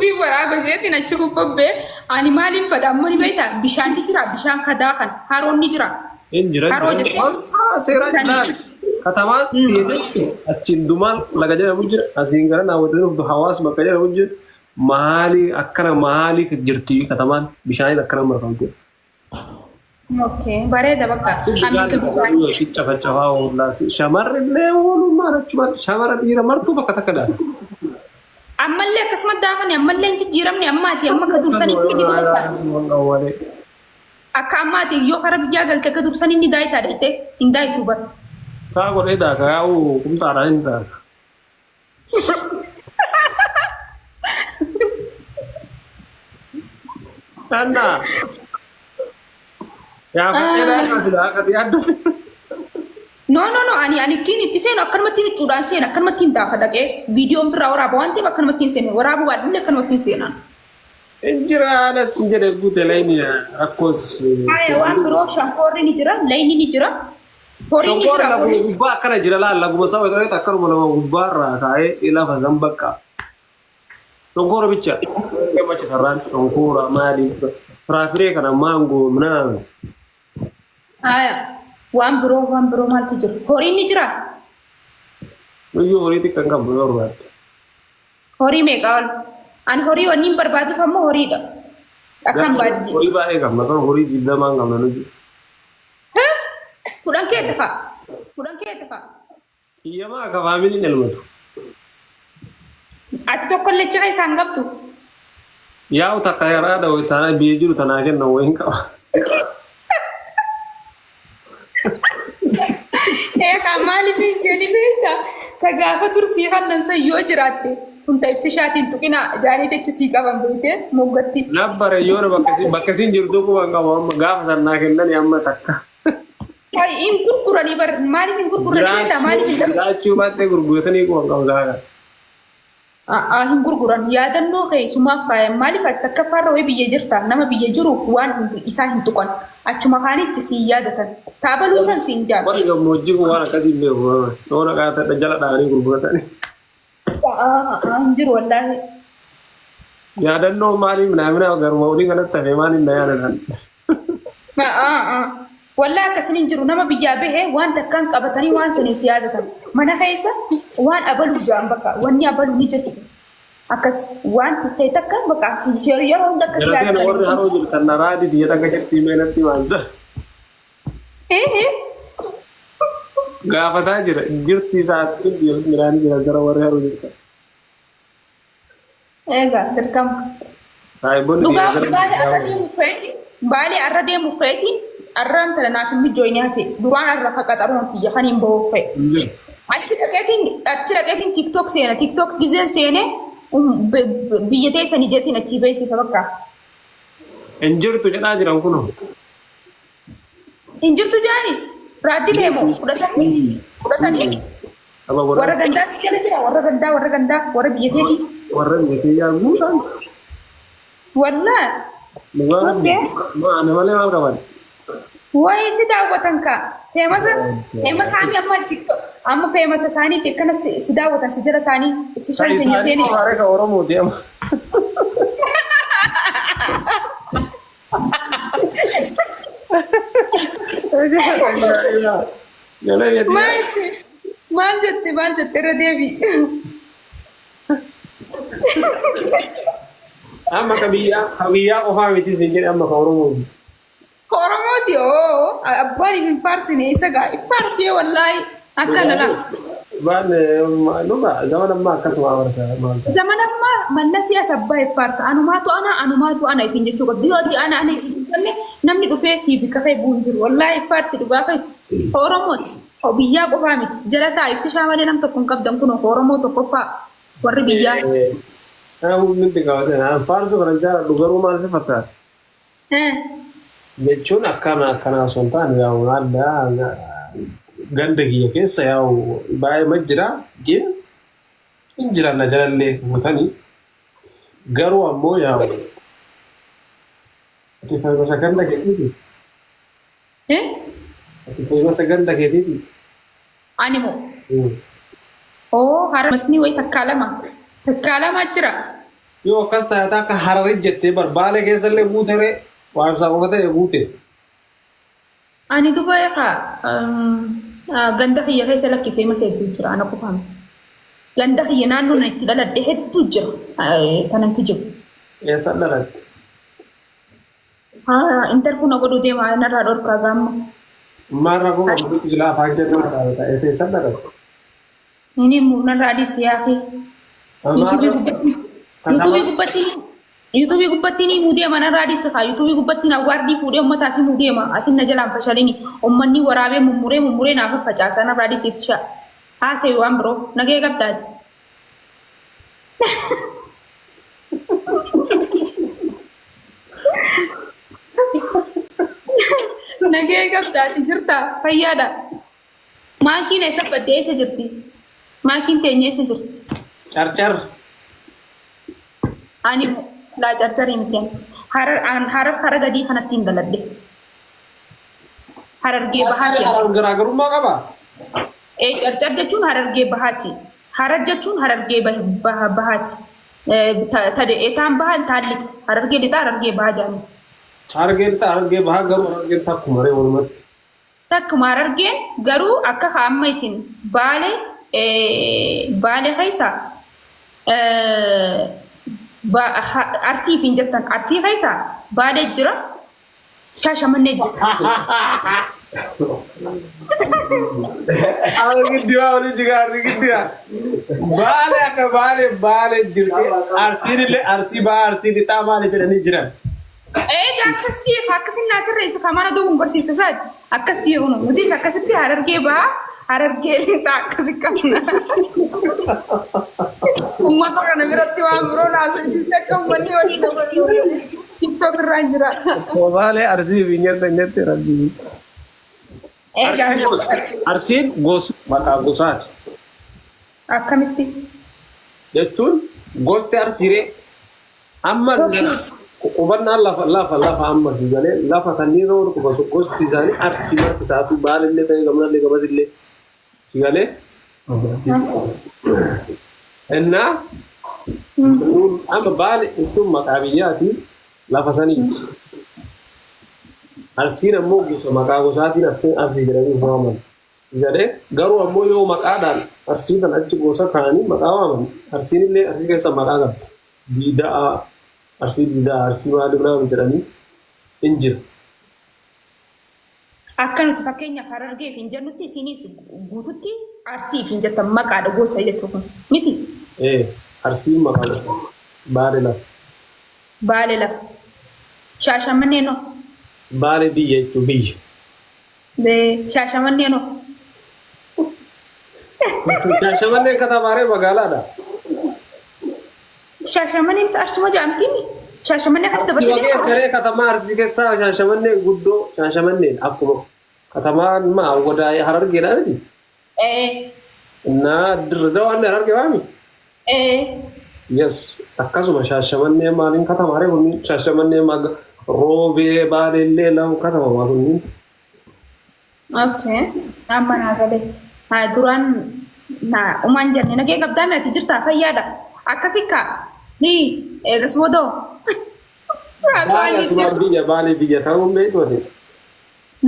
Yuutuubii waraaba jeetiin achi gubbaa ani maaliin fadha ammoo ni beektaa bishaan ni jira bishaan kadaa kan haroon ni jira. Hin jira Haroo jira. jettee? Ah, seeraan laal. Katamaan jechuun achiin dumaan laga jedhamu jira. Asiin gara naawwatanii dhuftu hawaas bakka jedhamu jira. Maali akkana maali jirti katamaan bishaaniin akkana marfamte. Okay, bareeda bakka. Amma bishaan. Cafacafaa oollaa shamarri illee oolummaan achuma shamara dhiira martuu bakka takka daala. Ammallee akkasuma daafani ammallee hin jijjiiramne ammaati amma akka dursanitti ni daayitaa. Akka ammaati yoo karaa biyyaa galte akka dursanii ni daayitaa dheettee hin daayitu bara. Kaa godhee daaka yaa'u kumtaadhaan hin daaka. Anna. Gaafadhee daaka silaa akka yaaddu. No no no ani ani kiin itti seenu akkanumatti huccuudhaan seena akkanumatti hin daafa dhaqee viidiyoon firraa waraaba waan ta'eef akkanumatti hin seenu waraabuu baadhullee akkanumatti hin seenaan. Injira anas hin jedhe guute layni rakkoos. Haya waan biroo shankoorri ni jira layni ni jira horiin ni Shonkoora jira lafuma horiin. gubbaa akkana jira laal laguma saba ta'etti akkanuma lama gubbaarraa kaa'ee lafa san bakka. Shonkoora bicha. Gammacha sarraan shonkoora maali firaafiree kana maangoo minaan. Haya waan biroo waan biroo maaltu jira horiin ni jira Nuyyuu horii xiqqaan qabnu yoo barbaadde. Horii meeqa ol? Ani horii wanni hin barbaaduuf ammoo horiidha. Akkan baadiyye. Horii baay'ee qabna kan horii digdamaan qabna nuti. 10 keeti fa'a. 10 keeti fa'a. Hiyyamaa akka faamiliin elmatu. Ati tokkollee achi keessaa hin qabdu. Yaa'u takka yaraa dhawe taana biyya jiru tanaa kenna wayiin qaba. Eegaa maaliif hin jedhi beektaa? Ka gaafa tursii kannan san yoo jiraatte kun ta ibsishaatiin tuqinaa jaanii techi sii qaban beektee moggatti. Nabbare yoona bakka isin jirtu quban qabu amma gaafa san naa kennani amma takka. Ay, hin gurguranii bar maaliif hin gurguranii beektaa maaliif hin dhabu? Jiraachuu baattee gurguratanii quban qabu isaa kana. A'aa hin gurguran yaadannoo kee sumaaf kaayan maaliif ati takkaffaarra wayii biyya jirta nama biyya jiruuf waan isaa hin tuqan achuma kaanitti siin yaadatan taabaluu san siin jaan. Warri gammoojjii kun waan akkasii hin beeku. Toora qaata jala dha'anii gurguratanii. A'aa hin jiru wallaahi. Yaadannoo maalii minaaminaa garuma olii kanatti hafe maaliin na yaadatan. A'aa wallaahi akkasiin hin jiru nama biyyaa bahe waan takkaan qabatanii waan saniin si yaadatan mana keessa waan abaluu jaan bakka wanni abaluu ni jirti akkas waan ta'e takka bakka yeroo hunda akkas Jarateen warri haroo yaadatan. jirtan na raadii biyya takka jirti meenatti maansa. Gaafataa jira jirti isaatti biyya midhaan jira jara warri haroo jirtan. Egaa dirqama. Saahiboonni Dhugaa biyya baalee arra deemu feeti. Baalee arra deemu feeti. Arraan tana naaf hin mijoofne hafe. Duraan arra haqaxaruun tiyya kan hin bahu fe'e. jirtu. Achi dhaqeetiin TikTok seena. TikTok gizeen seene biyya teessanii jettiin achii beeksisa bakka. Hin jirtu jedhaa jiran kunoo. Hin jirtu jaani. Raaddi ta'e moo fudhatanii fudhatanii Saba warra godhan gandaa si jala jira warra gandaa warra gandaa warra biyya teetii. Warra biyya kiyyaa guutan. Wallaa. Dhugaa Okay. ana malee maal qaban? Wayi si daawwatan kaa. Feemasa feemasa isaanii amma TikTok amma feemasa isaaniitti akkana si daawwatan si jala taanii ibsishaan keenya Isaanii seenee. Harka Oromooti amma. Maal jette maal jette maal jette irra deebi. Amma ka biyyaa qofaa miti isin jedhe amma ka Oromooti. Oromooti oo abbaan hin faarsine isa gaa faarsee wallaahi akka nana. Waan dhuga zaman ammaa akkasuma amarsa maal ta'a. Zaman ammaa mallasii as abbaa hin faarsa anumaatu ana anumaatu ana ifin jechuu qabdi yoo ati ana ana ifin hin jenne namni dhufee sii bika kee bu'u hin jiru wallaahi faarsi dhugaa keeti. Oromooti biyyaa qofaa miti jala taa ibsishaa malee nam tokko hin qabdan kun Oromoo tokkoffaa warri biyyaa. Kanaafuu nuti qabate faarsu kana jaaladhu garuu maal si fakkaata? Jechuun akkana akkana osoo hin taane yaa'u adda ganda kiyya keessa yaa'u baay'ee ma jira gin hin jiran na jalallee guutanii garuu ammoo yaa'u ati fayyumasa ganda keetiiti ati fayyumasa ganda keetiiti. Ani moo? Oo hara masni wayi takkaa lama. Takkaa lama jira. Yoo akkas taate akka Hararii jettee bar Baalee keessallee guutere waa ibsaa qofa ta'e guute. Ani duba ekaa ganda kiyya keessa lakkifee masa hedduu jira ana qofaa miti. Ganda kiyya naannoo na itti dhaladhe hedduu jira kanan kijibu. Eessa dhalatte? Intarfuu na godhuu deema narraa dhorkaa gaamma. Maal rakkoo qabdu silaa afaan kee nama dhaabata. Eessa dhalatte? Hin himu narraa dhisi yaakii. Yuutuubii gubbatti yuutuubii gubbatti yuutuubii gubbatti ni himuu deema narraa dhisi kaa yuutuubii gubbatti na awwaardii fuudhee ummataaf himuu deema asin na jalaan fashalini ummanni waraabee mummuree mummuree naaf facaasa narraa dhisi ibsisha haasawi waan biroo nagee qabdaati. Nagee qabdaati jirta fayyaadha. Maakiin eessa badde eessa jirti? Maakiin teenya eessa jirti? Carcar. Ani laa carcarii miti. Harar an harar kara gadii kanatti hin daladhe. Harargee bahaati. Harar garaagarummaa qaba. Ee carcar jechuun harargee bahaati. Harar jechuun harargee bahaati. Taan baha taan lixa. Harargee lixa harargee bahaa jedhama. Harargee lixa harargee bahaa garuu harargeen takkuma ree walumatti. Takkuma Harargeen garuu akka ka amma isin Baale Baale keessa Arsii ifiin jettan Arsii keessa Baalee jira Shaashamannee jira. Amma giddiwaa olii jigaa arsi giddiwaa. Baale akka baale baale jirti. Arsiin illee arsii bahaa arsii lixaa maali jedhanii jiran. Eega akkas ta'e akkasin naa sirreessu kan mana duubuun barsiista isaati. Akkas ta'e kun nutis akkasitti harargee bahaa harargee lixaa akkasi qabna. Uummata kana biratti waan biroo naasisiiste akka uummanni waliin dabalu. TikTok irraan jira. Baalee arsii fi nyaata nyaatti rabbii. Eega Arsiin gosa maqaa gosaati. Akkamitti? Jechuun gosti arsiiree Amma qubannaan lafa lafa lafa amma si galee lafa kanneen irra warri qubatu gosti isaanii arsii marti isaatu baalillee ta'ee gamanallee gamasillee si galee. Innaa amma baale jechuun maqaa biyyaati lafa saniiti. Arsiin ammoo gosa maqaa gosaatiin arsiin arsii jedhanii waaman. Jedhe garuu ammoo yoo maqaadhaan arsii tan achi gosa kaanii maqaa waaman arsiin illee arsii keessa maqaa qabdi. Diida'aa, Arsii Diida'aa, Arsii maali minaamin jedhanii hin jira. Akka nuti fakkeenyaaf Harargeef hin jennutti isinis guututti Arsiif hin jettan maqaadha gosa jechuu kun miti. Ee Arsiin maqaa gosa. Baale lafa. Baale lafa. Shaashamanneen hoo? Baale biyya jechuun biyya. Shaashamanneen hoo? Shaashamanneen katamaaree magaalaadha. Shaashamanneen isa Arsuma jedhamtiimi? Shaashamannee akkas Arsuma dabartee keessa ree katamaa Arsii keessaa Shaashamanneen guddoo Shaashamanneen akkuma katamaan maa wadaa Harargeedhaa miti. Ee. Innaa Dirredawaan Harargee waami? Ee. Yes akkasuma Shaashamannee maaliin katamaaree kunniin Shaashamannee maga Roobee Baaleellee lamu katamamaa kunniin. Okay. Amma naa gale. Haa duraan naa umaan jenne nagee qabdaa mi ati jirtaa fayyaadha. Akkasi kaa. Ni eegas boodoo. Baale asumaan biyya baalee biyya ta'uun beektu ati.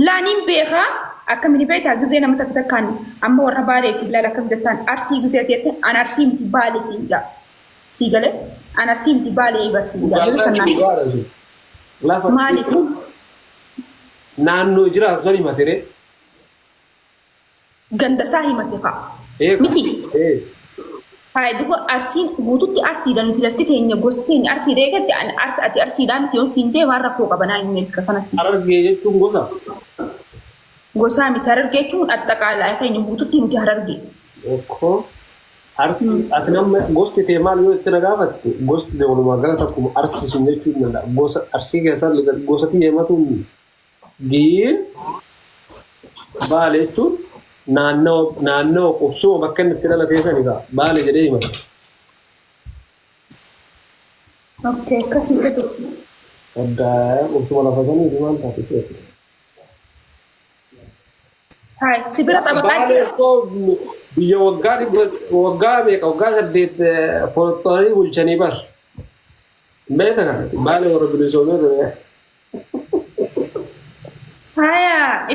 Laaniin beekaa akkamini beektaa gizee nama takka takkaan amma warra baaleetiin laala akkam jettaan arsii gizee ati jetteen an arsii miti baale siin jaa. Sii galee an arsii miti baalee ibar siin jaa. Gizee sannaan. Lafa Maaliif? Naannoo jiraatu san himate ree. Ganda isaa himate fa'a. Ee Miti. Ee. Haaya duba arsiin guututti arsiidha nuti lafti teenya gosti teenya arsiidha eegatti an arsi ati arsiidhaa miti yoon siin jee waan rakkoo qaba naa hin beeka kanatti. Harargee jechuun gosa. Gosaa miti harargee jechuun axxaqaalaa keenya guututti miti harargee. Okkoo. Arsii ati nama gosti tee maal yoo itti na gaafatte gosti tee walumaa gala takkuma arsii sun jechuu hin danda'a. Gosa arsii keessaa gosa tiyya himatuun giin baale jechuun naannawa naannawa qubsuma bakka inni itti dhalatee sani gaa baale jedhee himata. Okay, akkasii situ. Addaa qubsuma lafa sanii fi maal taate seete. Hai, si bira xabaqaa Baalee jira. koo biyya waggaa dhibba waggaa meeqa waggaa saddeet fottoanii bulchanii bar. Beeka kana Baalee warra bilisoomee ture. Haya.